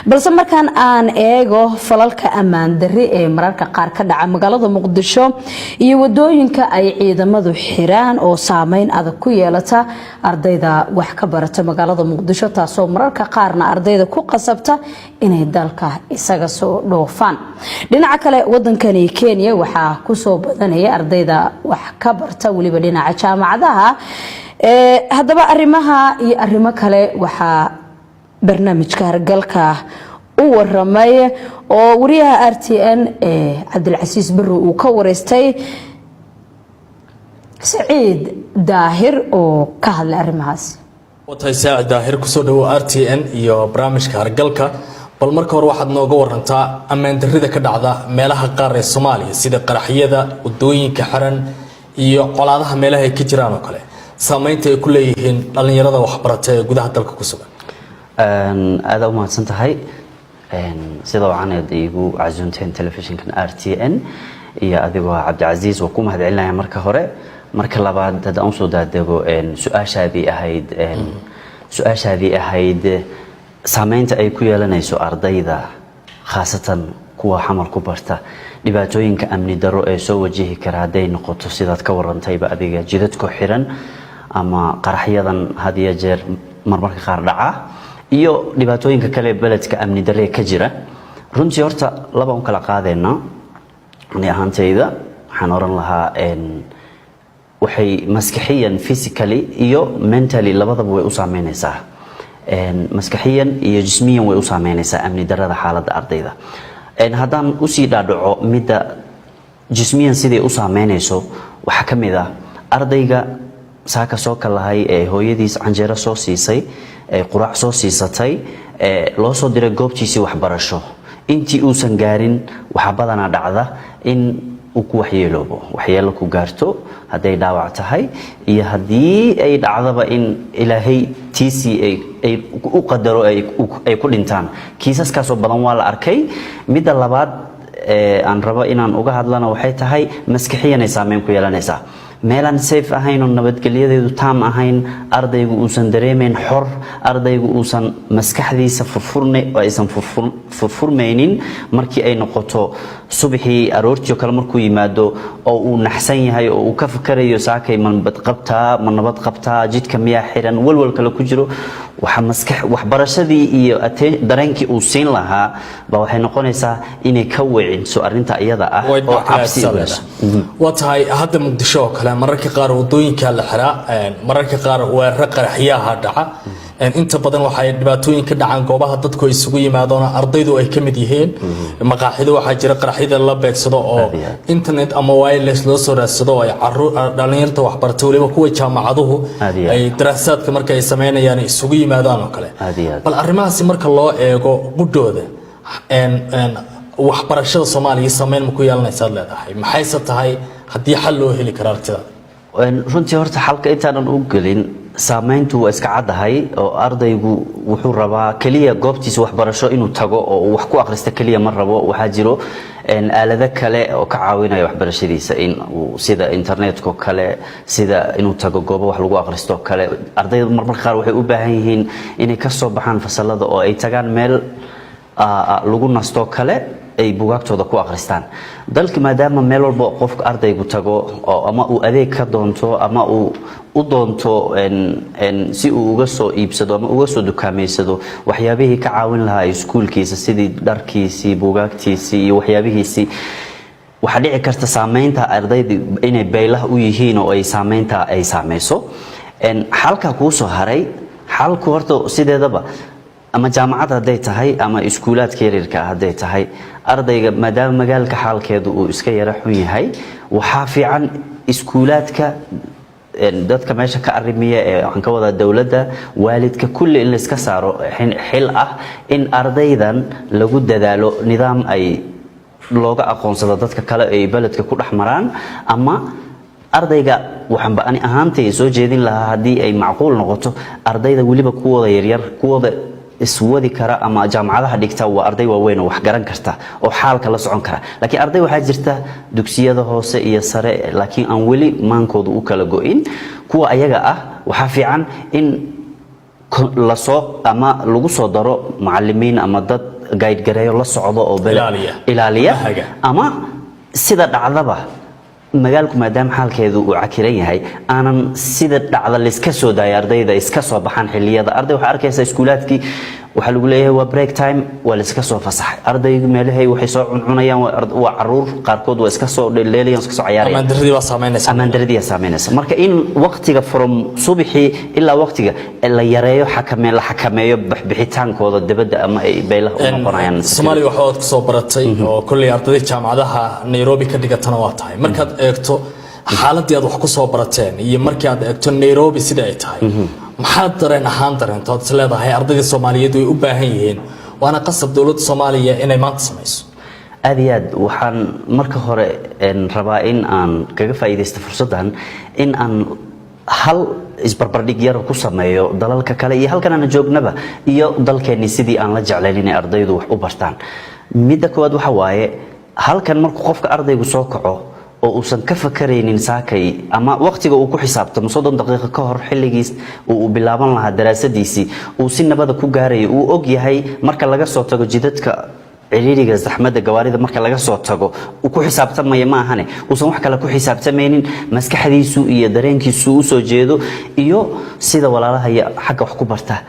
Balse markaan aan eego falalka ammaan darri ee mararka qaar ka dhaca magaalada Muqdisho iyo wadooyinka ay ciidamadu xiraan oo saameyn adag ku yeelata ardayda wax ka barata magaalada Muqdisho, taasoo mararka qaarna ardayda ku qasabta inay dalka isaga soo dhoofaan. Dhinaca kale, wadankani Kenya waxaa kusoo badanaya ardayda wax ka barta, weliba dhinaca jaamacadaha. Haddaba arrimaha iyo arrimo kale waxaa barnaamijka Hargalka u waramay oo wariyaha RTN ee Cabdilcasiis Barrow uu ka wareystay Saciid Daahir oo ka hadlay arrimahaas. Watahay Saacid Daahir, kusoo dhawow RTN iyo barnaamijka Hargalka. Bal marka hore waxaad nooga warantaa ammaan darrida ka dhacda meelaha qaar ee Soomaaliya, sida qaraxyada, wadooyinka xiran iyo colaadaha meelaha ay ka jiraan oo kale, saameynta ay ku leeyihiin dhallinyarada waxbarata ee gudaha dalka ku sugan. Aada u mahadsan tahay sida wacaneed iigu casuunteen telefishinkan RTN iyo adigoo Cabdicasiis. Waa ku mahad celinaya marka hore. Marka labaad, haddaan usoo daadego su-aashaadii ahayd saameynta ay ku yeelanayso ardayda, khaasatan kuwa Xamar ku barta, dhibaatooyinka amni daro ee soo wajihi kara, hadday noqoto sidaad ka warantayba adiga, jidadko xiran ama qaraxyadan had iyo jeer marmarka qaar dhaca iyo dhibaatooyinka kale beledka amni daree ka jira, runtii horta laba un kala qaadayna. Ani ahaantayda waxaan oran lahaa waxay maskaxiyan, physically iyo mentally labadaba way u saameynaysaa. Maskaxiyan iyo jismiyan way u saameynaysaa amni darada xaaladda ardayda. Haddaan usii dhaadhaco midda jismiyan siday u saameynayso, waxaa ka mid ah ardayga saaka soo kalahay ee hooyadiis canjeero soo siisay, ee quraac soo siisatay, ee loo soo diray goobtiisii waxbarasho, intii uusan gaarin waxaa badanaa dhacda in uu ku waxyeeloobo, waxyeelo ku gaarto, hadday dhaawac tahay iyo haddii ay dhacdaba in Ilaahay tiisii ay u qadaro ay ku dhintaan. Kiisaskaasoo badan waa la arkay. Midda labaad aan rabo inaan uga hadlana waxay tahay maskaxiyanay saameyn ku yeelanaysaa. Meelaan safe ahayn oo nabadgelyadeedu taam ahayn, ardaygu uusan dareemayn xor, ardaygu uusan maskaxdiisa furfurne aysan furfurmaynin, markii ay noqoto subaxii aroortii oo kale markuu yimaado oo uu naxsan yahay oo uu ka fikarayo saakay ma nabad qabtaa, ma nabad qabtaa, jidka miyaa xiran, walwal kale ku jiro, waxa maskax waxbarashadii iyo dareenkii uu siin lahaa ba waxay noqonaysaa inay ka wecinso arrinta iyada ah oo cabsi. Waa tahay. Hadda Muqdisho oo kale mararka qaar wadooyinka la xiraa, mararka qaar weeraro qaraxyaha dhaca. Inta badan waxay dhibaatooyin ka dhacaan goobaha dadku ay isugu yimaadaan, ardaydu ay ka mid yihiin. Maqaaxido waxaa jira qaraxyada la beegsado oo internet ama wireless loo soo raadsado oo ay dhalinyarta waxbarata, waliba kuwa jaamacaduhu, ay daraasaadka marka ay sameynayaan isugu yimaadaan oo kale. Bal arrimahaasi marka loo eego qudhooda, waxbarashada Soomaaliya saameyn ma ku yeelanaysaad leedahay? Maxayse tahay haddii xal loo heli karo aragtida? Runtii horta xalka intaanan u gelin, saameyntu waa iska caddahay oo ardaygu wuxuu rabaa keliya goobtiisa waxbarasho inuu tago oo uu wax ku akhrista keliya ma rabo. Waxaa jiro aalado kale oo ka caawinaya waxbarashadiisa in uu, sida internetka kale, sida inuu tago goobo wax lagu akhristo kale. Ardayda marmarka qaar waxay u baahan yihiin inay ka soo baxaan fasalada oo ay tagaan meel lagu nasto kale ay bugaagtooda ku akhristaan. Dalka maadaama meel walba qofka ardaygu tago oo ama uu adeeg ka doonto ama uu u doonto si uu uga soo iibsado ama uga soo dukaamaysado waxyaabihii ka caawin lahaa iskuulkiisa, sidii dharkiisii, bugaagtiisii iyo waxyaabihiisii, waxaa dhici karta saameynta ardayda inay baylah u yihiin oo ay saameynta ay saameyso. Xalka kuu soo haray, xalku horta sideedaba ama jaamacad hadday tahay ama iskuulaadka yaryarka ah hadday tahay, ardayga maadaama magaalka xaalkeedu uu iska yara xun yahay, waxaa fiican iskuulaadka, dadka meesha ka arrimiya ee waxaan ka wadaa dowladda, waalidka, kulli in layska saaro xil ah in ardaydan lagu dadaalo nidaam ay looga aqoonsado dadka kale ay beledka ku dhex maraan. Ama ardayga waxaanba ani ahaantay soo jeedin lahaa, haddii ay macquul noqoto, ardayda weliba kuwooda yaryar, kuwooda iswadi kara ama jaamacadaha dhigta, waa arday waaweyn oo wax garan karta oo xaalka la socon kara. Laakiin arday waxaa jirta dugsiyada hoose iyo sare laakiin aan weli maankoodu u kala go'in, kuwa ayaga ah waxaa fiican in Lasoo ama lagu soo daro macalimiin ama dad guide gareeyo, la socdo oo Ilaaliya. Ilaaliya. Ama haga. Ama sida dhacdaba magaalku maadaama xaalkeedu uu cakiran yahay, aanan sida dhacda layska soo daaya ardayda iska soo baxaan xilliyada. Arday waxaa arkaysa iskuulaadkii waxaa lagu leeyahay waa break time, waa layska soo fasaxay. Ardaygu meelahay waxay soo cuncunayaan, waa caruur, qaarkood waa iska soo dheeldheelayaan, iska soo cayaarayaan. Ammaan darradii baa saameynaysa. Ammaan darradii saameynaysa. Marka in waqtiga from subaxii ilaa waqtiga la yareeyo, xakamee la xakameeyo bixitaankooda dibadda ama ay baylaha u noqonayaan. Soomaaliya waxa aad kusoo baratay oo kolley ardayda jaamacadaha Nairobi ka dhigatana waa tahay. Markaad eegto xaaladii aad wax ku soo barateen iyo markii aad eegto Nairobi sida ay tahay, maxaad dareen ahaan dareento aad is leedahay ardayda Soomaaliyeed way u baahan yihiin, waana qasab dowladda Soomaaliya inay maanta samayso? Aad iyo aad. Waxaan marka hore rabaa in aan kaga faa'iidaysto fursaddan in aan hal isbarbardhig yar ku sameeyo dalalka kale iyo halkan aan joognaba iyo dalkeenni sidii aan la jeclayn inay ardaydu wax u bartaan. Midda koowaad waxa waaye, halkan markuu qofka ardaygu soo kaco oo uusan ka fakaraynin saakay ama waqtiga uu ku xisaabtamo 30 daqiiqo ka hor xilligiis uu bilaaban lahaa daraasadiisii, uu si nabada ku gaarayo, uu og yahay marka laga soo tago jidadka ciriiriga, zaxmadda gawaarida marka laga soo tago, uu ku xisaabtamaya ma ahane uusan wax kale ku xisaabtamaynin, maskaxdiisu iyo dareenkiisu u soo jeedo, iyo sida walaalaha iyo xagga wax ku barta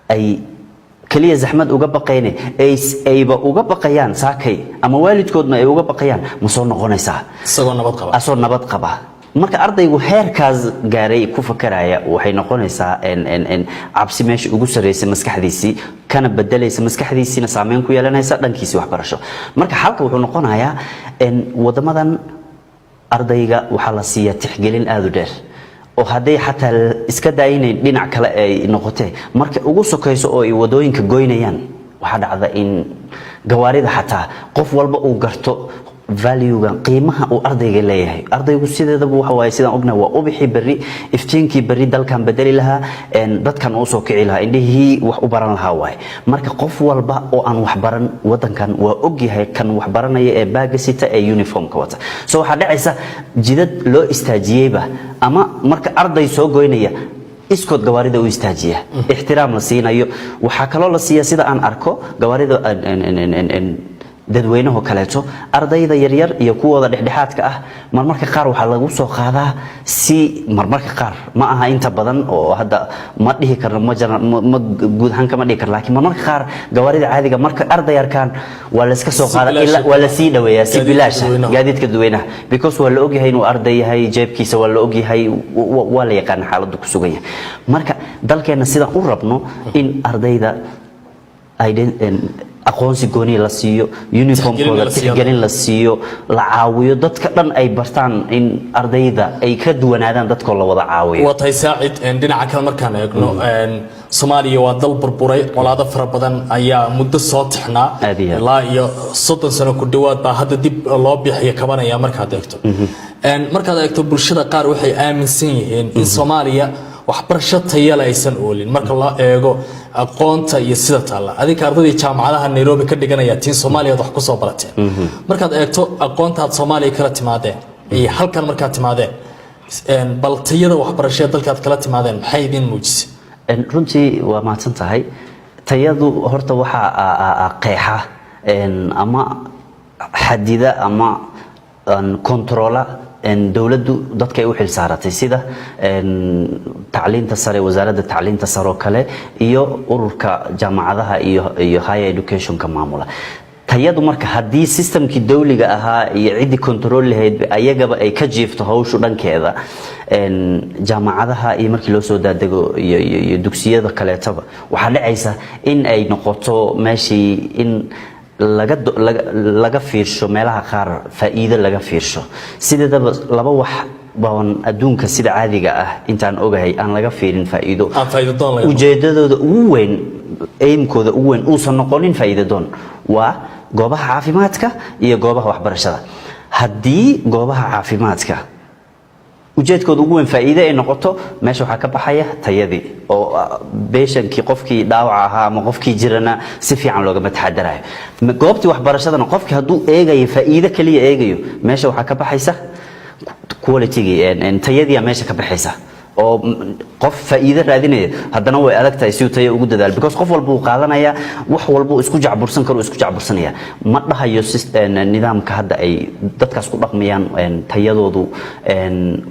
ay kaliya zaxmad uga baqayne ayba uga baqayaan saakay ama waalidkoodna ay uga baqayaan ma soo noqonaysaa isagoo nabad qaba. Asoo nabad qaba. Marka ardaygu heerkaas gaaray ku fakaraya, waxay noqonaysaa cabsi meesha ugu sarreysa maskaxdiisii kana bedelaysa, maskaxdiisiina saameyn ku yeelanaysa dhankiisii waxbarasho. Marka xalka wuxuu noqonayaa, waddamadan ardayga waxaa la siiyaa tixgelin aada u dheer, oo hadday xataa iska daayinayn dhinac kale ay noqotee, marka ugu sokayso oo ay wadooyinka goynayaan, waxaa dhacda in gawaarida xataa qof walba uu garto valuega, qiimaha uu ardayga leeyahay. Ardaygu sideedaba waxa waaye, sidaan ognahay, waa ubixii berri, iftiinkii berri dalkan bedeli lahaa, dadkan uu soo kici lahaa, indhihii wax u baran lahaa waaye. Marka qof walba oo aan wax baran wadankan waa ogyahay kan wax baranaya ee baaga sita ee uniformka wata. So waxaa dhacaysa jidad loo istaajiyeyba ama marka arday soo goynaya iskood gawaarida u istaajiya, ixtiraam la siinayo. Waxaa kaloo la siiya, sida aan arko, gawaarida dadweynaho kaleeto ardayda yaryar iyo kuwooda dhexdhexaadka ah marmarka qaar waxaa lagu soo qaadaa si, marmarka qaar ma aha inta badan, oo hadda ma dhihi karno, ma guud ahaan kama dhihi karno, laakiin marmarka qaar gawaarida caadiga marka arday arkaan waa la iska soo qaada, waa la sii dhaweeyaa si bilaasha gaadiidka dadweynaha, because waa la ogyahay inuu arday yahay, jeebkiisa waa la ogyahay, waa la yaqaana xaaladdu ku sugan yahay. Marka dalkeenna sidaan u rabno in ardayda aqoonsi gooni la siiyo, uniformkooda tixgelin la siiyo, la caawiyo, dadka dhan ay bartaan in ardayda ay ka duwanaadaan dadkoo la wada caawiyo. Waa tahay, Saacid. Dhinaca kale markaan eegno, Soomaaliya waa dal burburay, colaado fara badan ayaa muddo soo tixnaa, ilaa iyo 30 sano ku dhowaad baa hadda dib loo bixiyo kabanaya. Markaad eegto bulshada qaar waxay aaminsan yihiin in Soomaaliya waxbarasho tayale aysan oolin marka loo eego aqoonta iyo sida taalla. Adinka ardaydii jaamacadaha Nairobi ka dhiganaya tiin, Soomaaliya wax ku soo barateen, markaad eegto aqoonta aad Soomaaliya kala timaadeen iyo halkan markaad timaadeen, bal tayada waxbarashada dalkaad kala timaadeen maxay idin muujisay? Runtii waa mahadsan tahay. Tayadu horta waxaa qeexa ama xadida ama kontrola dowladdu dadka ay u xil saaratay, sida tacliinta sare, wasaaradda tacliinta sare oo kale, iyo ururka jaamacadaha iyo higher educationka maamula. Tayadu marka haddii systemkii dawliga ahaa iyo ciddii control lahayd ayagaba ay ka jiifto hawshu dhankeeda, jaamacadaha iyo markii loo soo daadego iyo dugsiyada kaleetaba, waxaa dhacaysa in ay noqoto meeshii in laga fiirsho meelaha qaar faa'iido laga fiirsho. Sideedaba laba wax baan adduunka sida caadiga ah intaan ogahay aan laga fiirin faa'iido, ujeedadooda ugu weyn, aimkooda ugu weyn uusan noqonin faa'iido doon, waa goobaha caafimaadka iyo goobaha waxbarashada. Haddii goobaha caafimaadka ujeedkooda ugu weyn faa'iide ay noqoto, meesha waxaa ka baxaya tayadii, oo patientkii, qofkii dhaawaca ahaa ama qofkii jirana, si fiican loogama taxadarayo. Goobtii waxbarashadana qofkii hadduu eegayo faa'iide kaliya eegayo, meesha waxaa ka baxaysa qualitygii, tayadii meesha ka baxaysa. Oo qof faa'iido raadinaya haddana way adag tahay si uu tayo ugu dadaalo, because qof walba uu qaadanaya, wax walba uu isku jacbursan karo uu isku jacbursanaya. Ma dhahayo nidaamka hadda ay dadkaas ku dhaqmayaan tayadoodu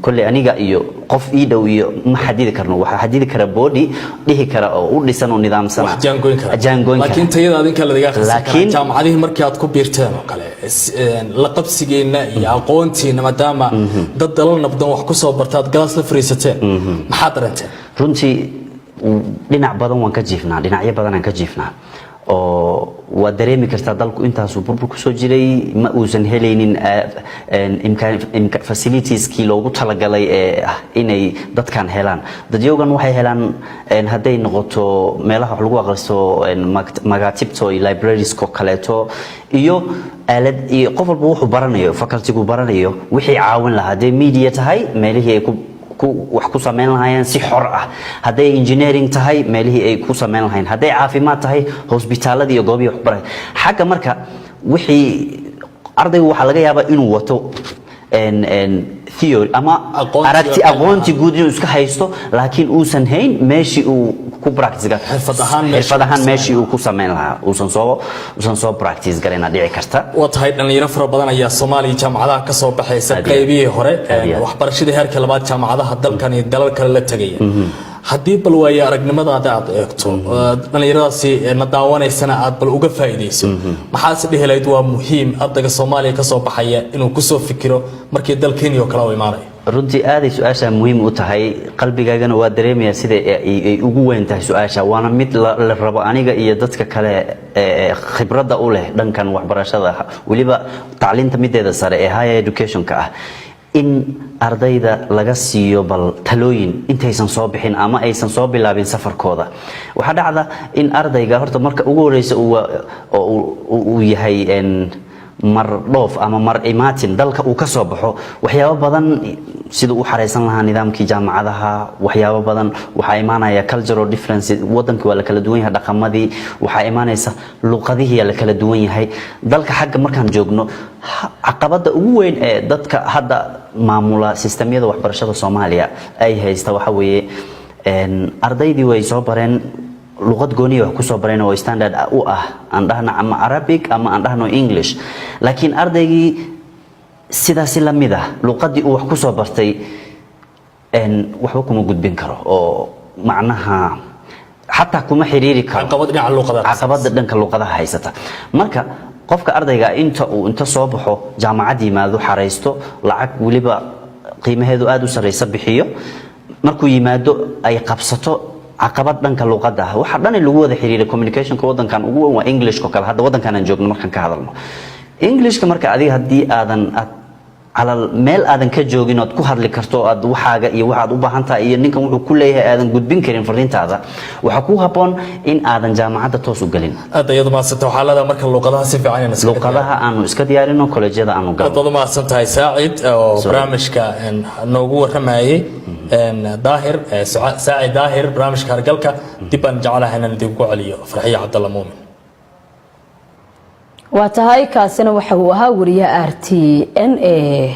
kolley aniga iyo qof ii dhow iyo ma xadidi karno. Waxaa xadidi kara body dhihi kara oo u dhisan oo nidaamsana. Wax jaangoyn kara. Jaangoyn kara. Laakiin tayada adinka ladaga akhrisan karaa. Jaamacadihii markii aad ku biirteen oo kale, la qabsigeena iyo aqoontiina, maadaama dad dalal nabdan wax ku soo barta aad galaas la fariisateen, maxaad dareenteen? Runtii dhinac badan waan ka jiifnaa, dhinacyo badanaan ka jiifnaa, oo waad dareemi kartaa dalku intaasuu burbur kusoo jiray, ma uusan helaynin facilitieskii loogu talagalay ee ah inay dadkan helaan. Dadyowgan waxay helaan, hadday noqoto meelaha wax lagu aqristo, magaatibto iyo librariesko kaleeto iyo aalad iyo qof walba wuxuu baranayo, facultygu baranayo wixii caawin lahaa, hadday media tahay meelihii ay ku wax ku samayn lahaayeen si xor ah, hadday engineering tahay meelihii ay ku samayn lahaayeen, hadday caafimaad tahay hosbitaaladii iyo goobihii wax ku baray. Xagga marka wixii ardaygu waxaa laga yaabaa inuu wato theory ama aqoontii aragti oo aqoontii guud inuu iska haysto, laakiin uusan hayn meeshii uu ku practice xirfad ahaan meeshii xirfad ahaan uu ku meeshii uu ku samayn lahaa uusan soo practice garayna dhici karta. Waa tahay, dhalinyaro fara badan ayaa Soomaaliya jaamacadaha ka soo baxaysa Aad iyo aad. qaybihii hore Aad iyo aad. waxbarashadii heerka labaad jaamacadaha dalkan iyo dalal kale la tegaya. Haddii bal waaye aragnimadaada aad eegto, dhalinyaradaasi na daawanaysana aad bal uga faa'iidayso, maxaad is dhihi lahayd waa muhiim ardayga Soomaaliya ka soo baxaya inuu kusoo fikiro markii dal Kenya oo kale u imaanayo? Runtii aaday su-aasha muhiim u tahay, qalbigaagana waa dareemayaa sida ay ugu weyn tahay su-aasha, waana mid la rabo aniga iyo dadka kale ee khibradda u leh dhankan waxbarashada, weliba tacliinta mideeda sare ee higher education-ka ah, in ardayda laga siiyo bal talooyin intaysan soo bixin ama aysan soo bilaabin safarkooda. Waxaa dhacda in ardayga horta marka ugu horeysa uu yahay mar dhoof ama mar imaatin dalka uu ka soo baxo, waxyaabo badan siduu u xareysan lahaa nidaamkii jaamacadaha, waxyaabo badan waxaa imaanaya cultural difference, wadankii waa la kala duwan yahay, dhaqamadii waxaa imaanaysa, luqadihii la kala duwan yahay. Dalka xagga markaan joogno, caqabada ugu weyn ee dadka hadda maamula sistemyada waxbarashada Soomaaliya ay haysta waxa weeye, ardaydii way soo bareen luqad gooniya, wax kusoo bareen oo standard u ah, aan dhahno ama Arabic ama aan dhahno English, laakiin ardaygii sidaasi la mid ah luqadii uu wax kusoo bartay waxba kuma gudbin karo, oo macnaha xataa kuma xiriiri karo. Caqabad dhinaca luqadaha. Caqabada dhanka luqadaha haysata. Marka qofka ardayga inta uu inta soo baxo, jaamacad yimaado, xaraysto, lacag weliba qiimaheedu aada u sarreysa bixiyo, markuu yimaado ay qabsato caqabad dhanka luqadda ah, waxa dhan lagu wada xiriira communicationka wadankan ugu weyn waa Englishka kale. Hadda wadankan aan joogno markaan ka hadalno Englishka, marka adiga haddii aadan aad calal meel aadan ka joogin ood ku hadli karto, aad waxaaga iyo waxaad u baahan tahay iyo ninkan wuxuu ku leeyahay aadan gudbin karin fariintaada, waxaa kuu habboon in aadan jaamacadda toos u gelin. Aad ayaad umahadsantah. Waxaa leedahay marka luqadaha si fiican inaan iska Luqadaha aanu iska diyaarino, kolejyada aanu aad galno. Baad umahadsan tahay Saacid oo Sorry. barnaamijka noogu waramayay, Daahir Saacid Daahir, barnaamijka Hargalka. Dib baan jeclahay inaan idinku celiyo Farxiyo Cabdalla Muumin. Waa tahay, kaasina waxa uu ahaa wariyaha RTN ee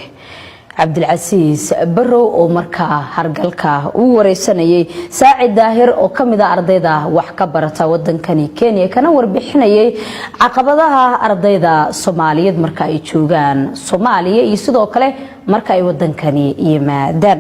Cabdilcasiis Barrow oo markaa Hargalka uu wareysanayay Saacid Daahir oo ka mid ah ardayda wax ka barata wadankani Kenya, kana warbixinayay caqabadaha ardayda Soomaaliyeed marka ay joogaan Soomaaliya iyo sidoo kale marka ay wadankani yimaadaan.